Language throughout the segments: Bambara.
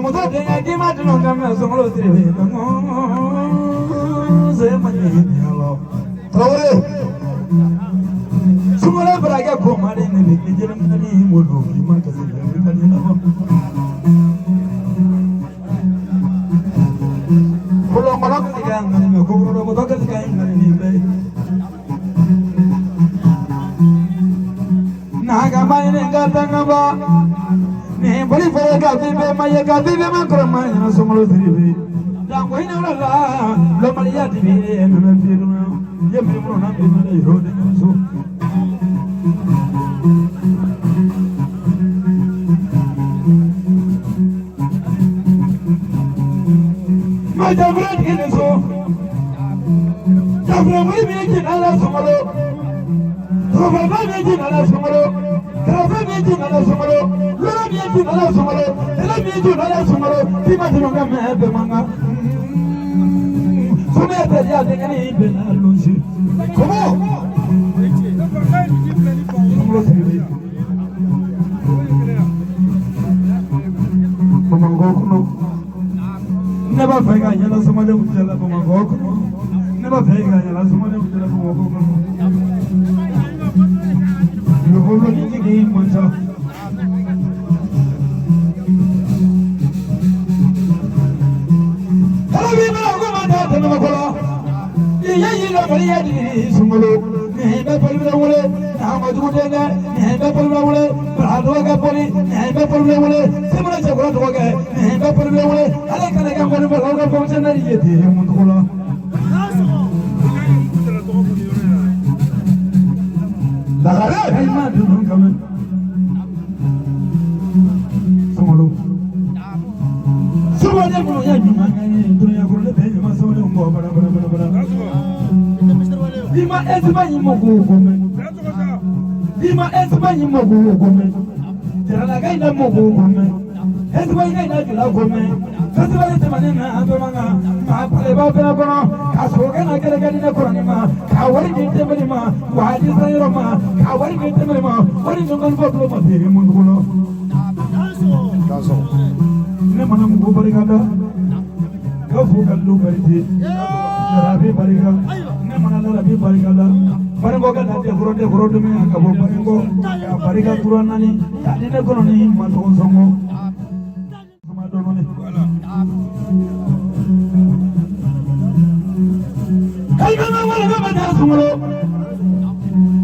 Muso denkɛ k'i ma dunu ka mɛn Sunkalo Sidibe se ma ɲɛ yala. Tarawele. Sunkalo barakɛ ko ma de ne bɛ k'i jeli minɛ ni bolo k'i ma kasi k'i ka ɲɛnabɔ. Kolɔnkɔlɔ kasi ka ŋani mɛ kokorodogoto kasi ka ŋani nin bɛɛ ye. N'a ka ma ɲini ka tangaba. Ni boli fɛrɛ ka fi bɛɛ ma ye ka fi bɛɛ ma kɔrɔ ma ɲɛna Sunkalo Sidibe. Janko hinɛ wala la lɔmaliya ti bi mɛ fi dun ye mi minnu na bi mɛ yɔrɔ de so. Ma jafura tigi ni so. Jafura mori min ji n'ala Sunkalo. Sɔgɔma min ji n'ala Sunkalo. Karafe min ji n'ala Sunkalo. Lɔrɔ min ji n'ala Sunkalo. Tɛlɛ min ji n'ala Sunkalo. K'i ma tɛmɛ ka mɛn bɛɛ man kan. Sumaya tɛ diya denkɛnin bɛɛ n'a lɔsi. Komo. Sunkalo Sidibe. Bamakɔ kɔnɔ. Ne b'a fɛ ka yala somadenw cɛla Bamakɔ kɔnɔ. Ne b'a fɛ ka yala somadenw cɛla Bamakɔ kɔnɔ. Lobolo ni jigi man ca. Kalo b'i bolo ko ma taa tɛmɛ kɔlɔ. I ye yi lɔbali ya di Sunkalo. Nin bɛ poli bɛ wele. Nin ma jugu den dɛ. Nin bɛ poli bɛ wele. Bara dɔgɔkɛ poli. Nin bɛ poli bɛ wele. Semana cɛkɔrɔ dɔgɔkɛ. Nin bɛ poli bɛ wele. Ale kana kɛ ŋɔni fɔlɔ aw ka fonctionnaire ye ten mun cogo la. Lagare. Ayi ma dunu kama. Sunkalo. Sunkalo minnu ye ɲuman kɛ ye dunuya kɔnɔ ne bɛ ɲuman sɛbɛnni bɔ bara bara bara bara. I ma Espagne mɔgɔw ko mɛn. I ma Espagne mɔgɔw ko mɛn. Jaralaka in na mɔgɔw ko mɛn. Espagne ka in na jula ko mɛn. Festival tɛmɛnen na an bɛɛ man kan. Maa paleba fɛnɛ kɔnɔ. Ka sokɛ na kɛlɛkɛ di ne kɔrɔnin ma. Ka wari di tɛmɛni ma. Wa di san yɔrɔ ma. Ka wari di tɛmɛni ma. Wari min kɔni fɔ tulo ma se mun dugu la. Dansɔgɔ. Ne mana mugu barika da. Ka fo ka lu barite. Larabi barika. Ne mana larabi barika da. Baringo ka na dekoro dekoro dumi ka bɔ baringo. Ka barika kura naani. Ka di ne kɔnɔ ni ma tɔgɔ sɔngɔ. Kuma dɔɔni. Kalima wala ka ma taa Sunkalo.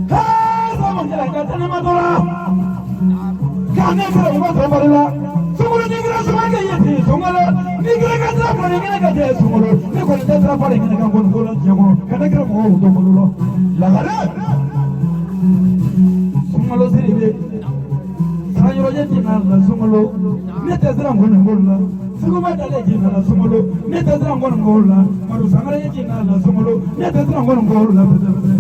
Kaa sama jala ka tɛnɛ ma dɔrɔn. K'a ne sɔrɔ i ma sɔn baro la. Sunkalo ni kɛra suma kɛ ye ten Sunkalo. Ni kɛra ka sira fɔ ni kɛra ka jɛ Sunkalo. Ne kɔni tɛ sira fɔ de kɛnɛ kan kɔni ko la diɲɛ kɔnɔ. Ka ne kɛra mɔgɔw to balo la. Lagare. Sunkalo Sidibe. Sanyɔrɔ ye jina la Sunkalo. Ne tɛ siran kɔni ko la. Seguba dalen jina la Sunkalo. Ne tɛ siran kɔni ko la. Madu Sangare ye jina la Sunkalo. Ne tɛ siran kɔni ko la pɛtɛ pɛtɛ.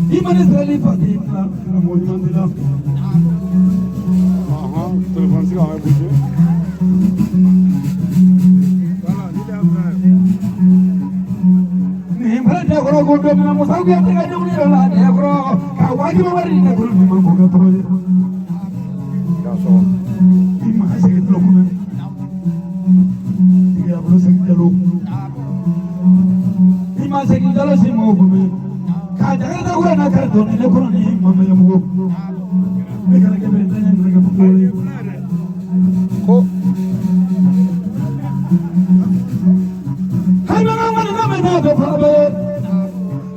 I ma ne sirali fa den la karamɔgɔ ɲuman t'i la. Téléphone sigi an bɛ bouger. Nin fana tɛ kɔrɔ ko don min na Musa Kuyate ka dumuni yɛrɛ la ne kɔrɔ ka wajibi wari di ne kɔrɔ nin ma k'o kɛ tɔgɔ ye. Dansɔgɔ. I ma segin tulo kun mɛ. I bolo segin jalo. I ma segin jalo si ma o kun mɛ. K'a jagɛ da kura n'a kari dɔɔni ne kɔnɔ ni ma mɛ mugu. Ne kana kɛ bɛn tɛ ɲɛ kɛ fɔ ye. Ko. Hali ma ŋɔni ka mɛ n'a dɔ fana bɛ.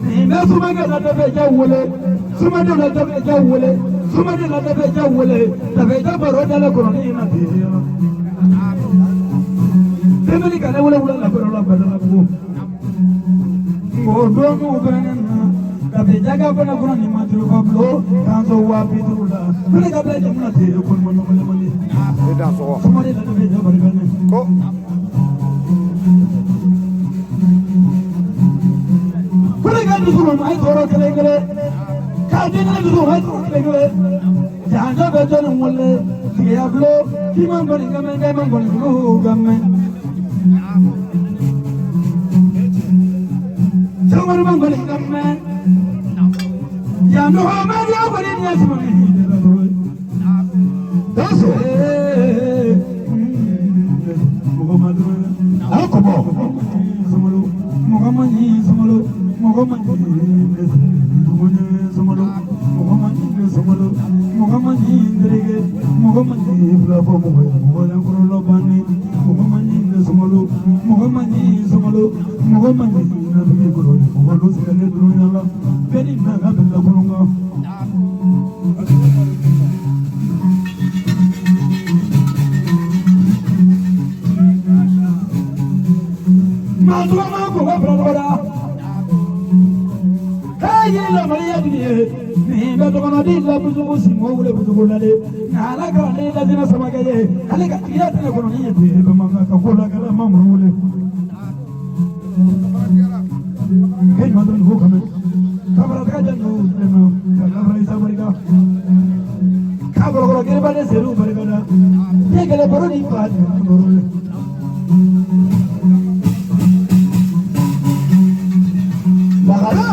Nin bɛ sumakɛ la dɔ bɛ ja wele. Sumaden la dɔ bɛ ja wele. Sumaden la dɔ bɛ ja wele. Dafe ja baro dala kɔnɔ ni ma ten. Tɛmɛni ka ne wele wula la baro la badala bugu. Ngo don mu fɛnɛ na. Dafe ja ka fana kɔnɔ ni ma tulu ka bulo. K'an sɔn 50,000 la. Fɛnɛ ka bila jamana ten ko ni ma ɲɔgɔn ɲɔgɔn ye. E dansɔgɔ. Sumaden la dɔ bɛ ja barika ne. Ko. Kule ka dusu ma ye tɔɔrɔ kelen kelen. K'a den ne dusu ma ye tɔɔrɔ kelen kelen. Janjo bɛ jɔnni wele. Tigiya bulo. K'i ma kɔni ka mɛn k'i ma kɔni bulo ka mɛn. Sɛgɛn ma kɔni ka mɛn. Yan Muhammadu ya kɔni ni ya suma ni hidara tɔɔrɔ ye. Mɔgɔ ma dɔrɔn a kɔbɔ sɔngɔlo mɔgɔ ma ɲi sɔngɔlo mɔgɔ ma ɲi sɔngɔlo mɔgɔ ma ɲi sɔngɔlo mɔgɔ ma ɲi tereke mɔgɔ ma ɲi fila fɔ mɔgɔ ye mɔgɔ lankolon banni mɔgɔ ma ɲi sɔngɔlo mɔgɔ ma ɲi sɔngɔlo mɔgɔ ma ɲi nafigi kɔrɔ mɔgɔ dɔ sigilen dunuya la bɛɛ ni na ka bila kɔnɔ kan. Maa tɔgɔ ma ko ka bila tɔgɔ la. K'a ye lamariya dun ye nin bɛ tɔgɔ di la bujugu si mɔ wele bujugu la de nka ala ka ale lajɛnɛ samakɛ ye ale ka tigiya tɛnɛ kɔnɔ ni ye ten bamanankan ka ko la kala ma muru wele. K'e ɲuman dɔrɔn ko kama kabara taga jɛ n'o tɛmɛ ka labara isa barika k'a kɔrɔkɔrɔ kelen ne seru barika da ne kɛlɛ baro ni fa ni baro ye. Lagare.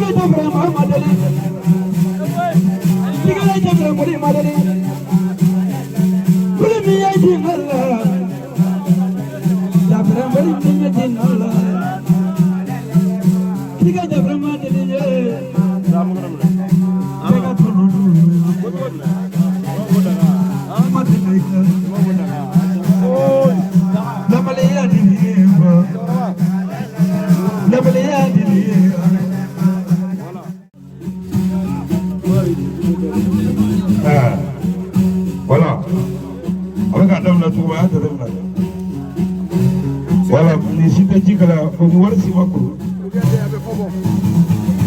Kule jabra ma deli. Tigala jabra mori ma deli. Kule mi ya jingala. Jabra mori mi ya jingala. Tiga jabra ma deli ye. Tiga tono. Voilà. Avec Adam la tour, voilà, les cités là, faut voir si ma cour.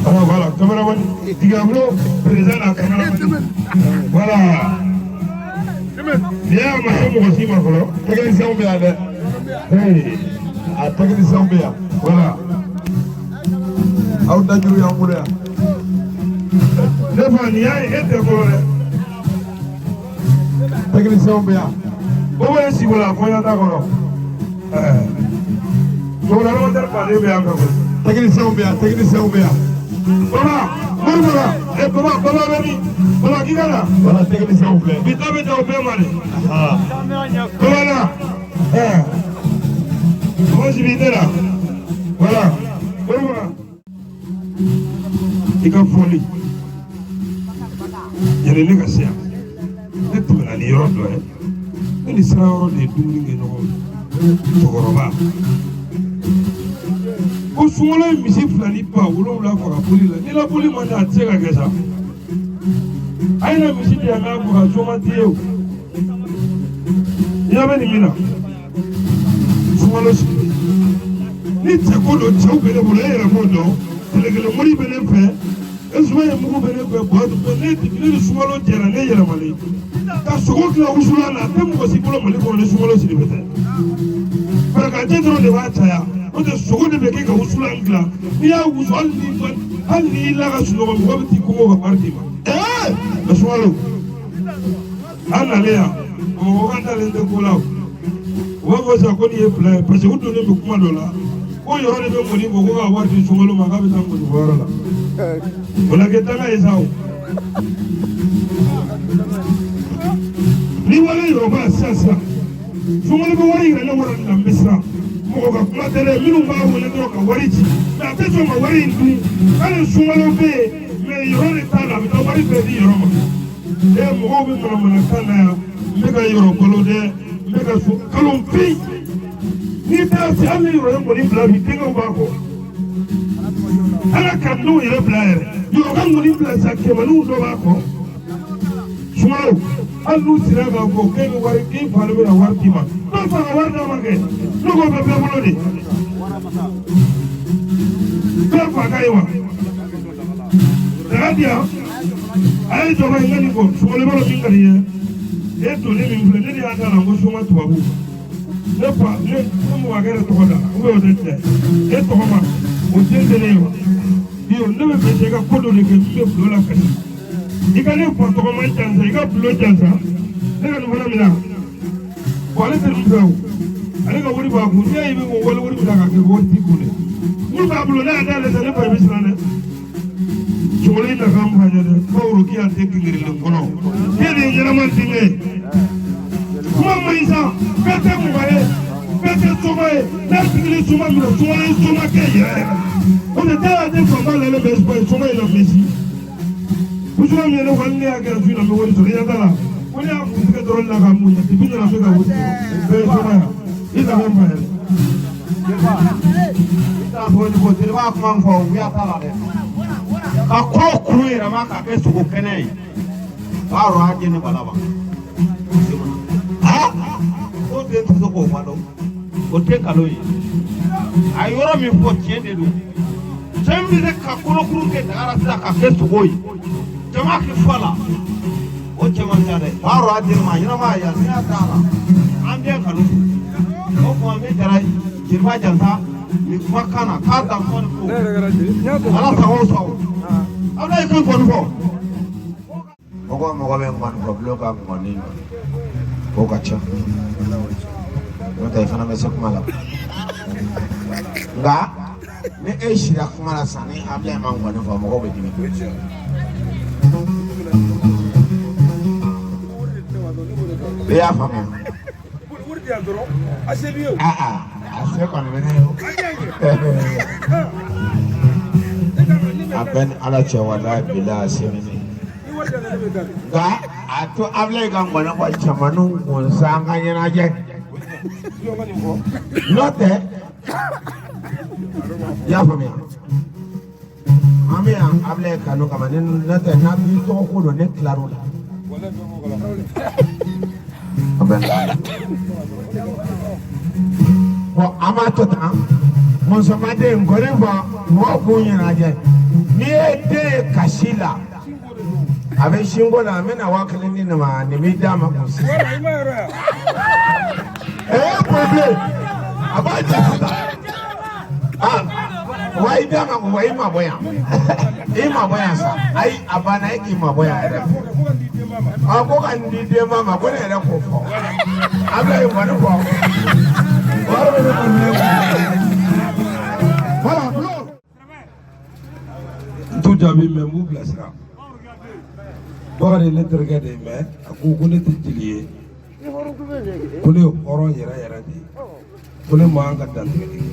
Alors voilà, cameraman, Diablo, président la caméra. Voilà. Bien, ma chambre aussi, ma cour. Technicien bien, hey, à technicien bien. Voilà. Aw dajuru y'an bolo yan. Ne fa nin y'a ye e tɛ fɔlɔ dɛ. Technicien bɛ yan. O bɛ sigi o la kɔɲɔ t'a kɔnɔ. Ɛɛ tɔgɔda baden bɛ yan fɛ koyi. Technicien bɛ yan, technicien bɛ yan. Baba, Mori baba, ɛ baba, baba bɛ min? Baba k'i ka na. Voilà, technicien filɛ. Bi ta bɛ da o bɛɛ ma de. Baba na. Ɛɛ. Mɔgɔ si b'i tɛ na. Voilà. Mori baba. I ka fɔli yanni ne ka se yan ne tɛmɛna ni yɔrɔ dɔ ye ne ni sira yɔrɔ de ye dumuni kɛ ɲɔgɔn fɛ cɛkɔrɔba ko sunkalo ye misi 2 ni ba 7 faga boli la ni la boli man di a tɛ se ka kɛ sa a ye na misi di yan k'a faga soma tɛ ye o i ɲɛ bɛ nin min na sunkalo sigilen ni cɛ ko don cɛw bɛ ne bolo e yɛrɛ b'o dɔn tile kelen mori bɛ ne fɛ esuma ye mugu bɛ ne fɛ buwatu bɛ ne ne ni sunkalo jɛra ne yɛlɛmalen ka sogo dilan wusulan na a tɛ mɔgɔ si bolo Mali kɔnɔ ni sunkalo siri tɛ farakajɛ dɔrɔn de b'a caya n'o tɛ sogo de bɛ kɛ ka wusulan dilan n'i y'a wusu hali n'i la ka sunɔgɔ mɔgɔ bɛ t'i kɔngɔ ka wari d'i ma mɛ sunkalo an nalen yan Bamakɔ ka dalen tɛ ko la o u b'a fɔ sisan ko nin ye fila ye parce que u donnen bɛ kuma dɔ la ko yɔrɔ de bɛ ŋɔni bɔ ko ka wari di sunkalo ma k'a bɛ taa ŋɔni bɔ yɔrɔ la o la kɛ danga ye sa o ni wale yɔrɔba sisan sisan sunkalo bɛ wari yira ne wari la n bɛ siran mɔgɔ ka kuma tɛ dɛ minnu b'a wele dɔrɔn ka wari ci mɛ a tɛ sɔn ka wari in dun hali sunkalo bɛ yen mɛ yɔrɔ de t'a la a bɛ taa wari bɛɛ di yɔrɔ ma ɛ mɔgɔw bɛ manamanakan na yan n bɛ ka yɔrɔ balo dɛ n bɛ ka so kalo fin n'i taara se hali ni yɔrɔ ye ŋɔni bila bi denkɛw b'a kɔ ala ka denw yɛrɛ bila yɛrɛ yɔrɔ ka ŋɔni bila sa kɛmɛniw dɔ b'a kɔ sunkalo hali n'u sera k'a fɔ k'e bɛ wari k'i fa de bɛna wari d'i ma n'o fa ka wari d'a ma kɛ n'o ko bɛ bɛɛ bolo de bɛɛ fa ka ye wa daga di yan a ye jɔba in ka nin fɔ sunkalo b'a dɔn min ka di n ye e donnen min filɛ ne de y'a da la n ko soma tubabu ne fa ne mɔgɔ yɛrɛ tɔgɔ da ou bien o tɛ tiɲɛ e tɔgɔ ma o den tɛ ne ye wa iyo ne bɛ fɛ i ka ko dɔ de kɛ min bɛ bulon la kasi i ka ne fa tɔgɔ ma jansa i ka bulon jansa ne ka nin fana minɛ bon ale tɛ nin fɛ o ale ka wari b'a kun n'i y'a ye i bɛ wali wari minɛ ka kɛ wari t'i kun dɛ mun b'a bolo ne y'a dayɛlɛ sisan ne fa i bɛ siran dɛ sunkalo in na k'an fa ɲɛ dɛ faworo k'i y'a den kingirilen kɔnɔ k'e de ye ɲɛnama denkɛ ye kuma man ɲi sa bɛɛ tɛ mɔgɔ ye bɛɛ tɛ soma ye n'a tigi ni soma minɛ sunkalo ye somakɛ yɛrɛ yɛrɛ o tɛ taa y'a den fanba lalen bɛ soma in na mesi musuma min ye ne ko hali ne y'a kɛ su in na n bɛ wari sɔrɔ i ɲɛ t'a la ko ne y'a kun tigɛ dɔrɔn la ka mun ɲɛ depuis nana bɛ ka wari sɔrɔ o bɛɛ ye soma ye i na ka fa yɛrɛ. Jeliba kuma fɔ wuya t'a la dɛ ka kɔ kuru yɛlɛma ka kɛ sogo kɛnɛ ye b'a rɔ a jeni balaba aa o den tɛ se k'o ma dɔn o tɛ nkalon ye a ye yɔrɔ min fɔ tiɲɛ de don cɛ min bɛ se ka kolokuru kɛ daga la sisan ka kɛ sogo ye jama k'i fɔ a la o cɛ man ca dɛ b'a rɔ a jeni ma ɲɛnama yan siga t'a la an bɛɛ kanu o tuma ne jara Jeliba Jansa nin kumakan na k'a dan fɔ nin ko ala sago sago aw ye ko kɔni fɔ. Mɔgɔ mɔgɔ bɛ ŋɔni fɔ bulon ka ŋɔni o ka ca n'o tɛ i fana bɛ se kuma la nka Ni e sira kuma la sisan ni Abilayi ma ŋɔni fɔ mɔgɔw bɛ dimi. I y'a faamuya? Aa a se kɔni bɛ ne ye o. A bɛ ni Ala cɛ walayi bilayi a se bɛ ne ye. Nka a to Abilayi ka ŋɔni fɔ cɛmaninw kun sa an ka ɲɛnajɛ. N'o tɛ i y'a faamuya an bɛ yan Abilayi kanu kama ni n'o tɛ n'a b'i tɔgɔ ko don ne tilar'o la. A bɛ bon an b'a to tan musomaden nkɔni fɔ mɔgɔw k'u ɲɛnajɛ n'i ye den ye kasi la a bɛ sinko la an bɛna 1000 di nin ma nin b'i d'a ma kun sisan. Ee problème a b'a jɛ sisan ah wa i d'a ma kun wa i mabɔ yan i mabɔ yan sa ayi a banna e k'i mabɔ yan yɛrɛ a ko ka nin di denba ma ko ne yɛrɛ k'o fɔ a bɛ yen kɔni fɔ wari bɛ ne kɔni ne voilà bulon. N t'u jaabi mɛ n b'u bilasira. Bakari ye ne terikɛ de ye mɛ a ko ko ne tɛ jeli ye ko ne ye hɔrɔn yɛrɛ yɛrɛ de ye ko ne man kan ka dantigɛli kɛ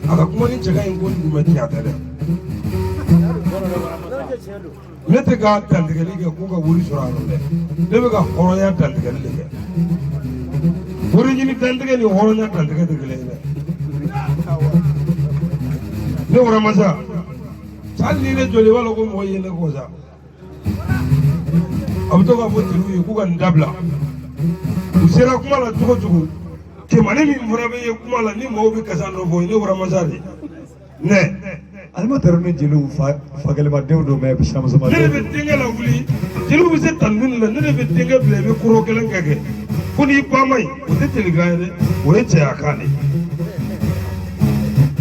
a ka kuma ni cɛ ka ɲi kojugu mɛ tiɲɛ tɛ dɛ ne tɛ ka dantigɛli kɛ ko ka wari sɔrɔ a rɔ dɛ ne bɛ ka hɔrɔnya dantigɛli de kɛ wari ɲini dantigɛ ni hɔrɔnya dantigɛ tɛ kelen ye dɛ ne waramasa hali ni ne jɔlen i b'a dɔn ko mɔgɔ ye ne kɔ sa a bɛ to k'a fɔ jeliw ye k'u ka nin dabila u sera kuma la cogo cogo cɛmannin min fana bɛ ye kuma la ni mɔgɔw bɛ kasa nɔfɛ ne waramasa de ne Animateur ni jeliw fa fakɛlɛmadenw don mɛ sinamusomadenw ne de bɛ denkɛ lawuli jeliw bɛ se tanuni la ne de bɛ denkɛ bila i bɛ koro kelen kɛ kɛ ko n'i ba ma ɲi o tɛ jelikan ye dɛ o ye cɛya kan de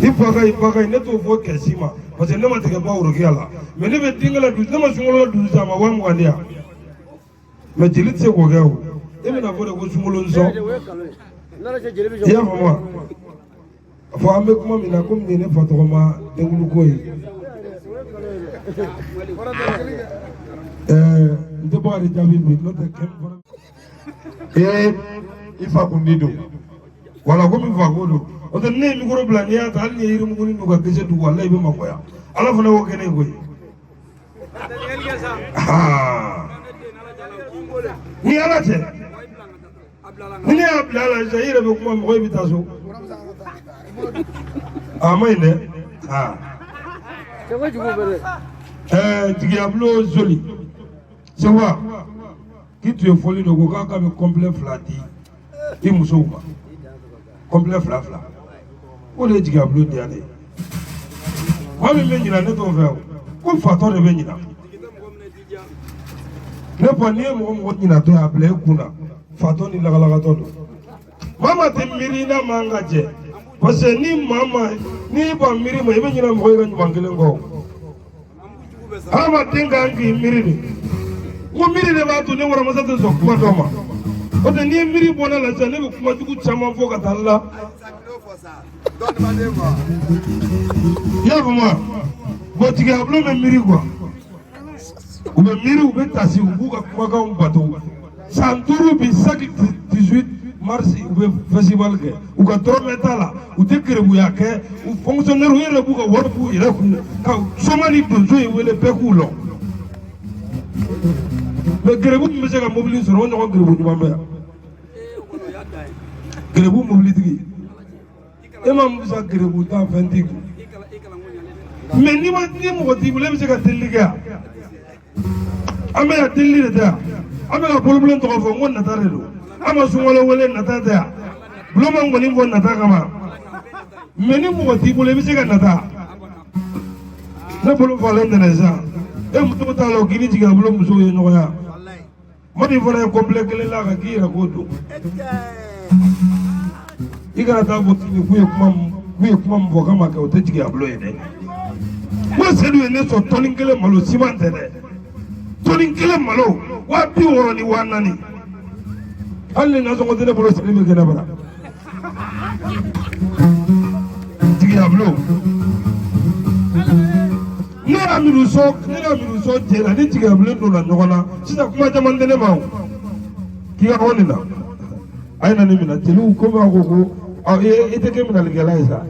ye i fa ka ɲi ba ka ɲi ne t'o fɔ kɛ si ma parce que ne ma tigɛ ba worokiya la mɛ ne bɛ denkɛ la dusu ne ma sunkalo la dusu a ma 20,000 di yan mɛ jeli tɛ se k'o kɛ o e bɛna fɔ de ko sunkalo nsɔn i y'a faamu wa a fɔ an bɛ kuma min na komi nin ye ne fa tɔgɔma denkulu ko ye ɛɛ n tɛ Bakari jaabi bi n'o tɛ kɛmɛ fana. Ee i fa kun di don. Wala komi fa ko don o tɛ ne ye mikoro bila n'i y'a ta hali n'i ye yirimuguni don ka gese dun walayi i bɛ mangoya Ala fana y'o kɛ ne ye koyi. Ni Ala cɛ ni ne y'a bila a la sisan i yɛrɛ bɛ kuma mɔgɔ i bɛ taa so a ma ɲi dɛ ɛɛ jigiyabulon zoli sɛwa k'i tun ye fɔli dɔ ko k'a bɛ complet 2 di i musow ma complet 2 2 o de ye jigiyabulon diya ne ye maa min bɛ ɲina ne t'o fɛ o ko fatɔ de bɛ ɲina ne fa n'i ye mɔgɔ mɔgɔ ɲinatɔ ye a bila i kun na fatɔ ni lagalakatɔ don maa maa tɛ miiri n'a man ka jɛ parce que ni maa ma n'i ban miiri ma i bɛ ɲinɛ mɔgɔ i ka ɲuman kelen kɔ hadamaden kan k'i miiri de ko miiri de b'a to ne waramasa tɛ sɔn kuma dɔ ma o tɛ n'i ye miiri bɔ ne la sisan ne bɛ kuma jugu caman fɔ ka taa n la i y'a faamu wa bon tigiyabulon bɛ miiri quoi u bɛ miiri u bɛ tasi u b'u ka kumakanw bato san 5 bi chaque 18 mars u bɛ festival kɛ u ka dɔrɔmɛ t'a la u tɛ kerebuya kɛ u fonctionnaire u yɛrɛ b'u ka wari b'u yɛrɛ kun ka soma ni donso in wele bɛɛ k'u lɔn mais gerebu min bɛ se ka mobili sɔrɔ o ɲɔgɔn gerebu ɲuman bɛ yan gerebu mobilitigi e ma musa gerebu ta fɛn t'i kun mais n'i ma ni mɔgɔ t'i bolo e bɛ se ka delili kɛ yan an bɛ yan delili de tɛ yan an bɛ ka bolobulon tɔgɔ fɔ n ko nata de don an ma sunkalo wele nata tɛ yan bulon ma ŋɔni fɔ nata kama mais ni mɔgɔ t'i bolo i bɛ se ka nata ne bolo falen tɛnɛ sisan e muso t'a la k'i ni jigin a bolo musow ye ɲɔgɔn ya mɔdi fana ye complet kelen la ka k'i yɛrɛ k'o don i kana taa fɔ sini k'u ye kuma min k'u ye kuma min fɔ k'a ma kɛ o tɛ jigin a bolo ye dɛ ko sedu ye ne sɔn tɔni kelen malo siman tɛ dɛ tɔni kelen malo 60,000 ni 4,000 hali ni nasɔngɔ tɛ ne bolo sɛnɛ bɛ kɛ ne bara. jigiya bilen ne y'a miruso ne y'a miruso cɛ la ni jigiya bilen donna ɲɔgɔn na sisan kuma caman tɛ ne ma o k'i ka bɔ nin na a ye na ne minɛ jeliw komi a ko ko i tɛ kɛ minɛlikɛla ye sa.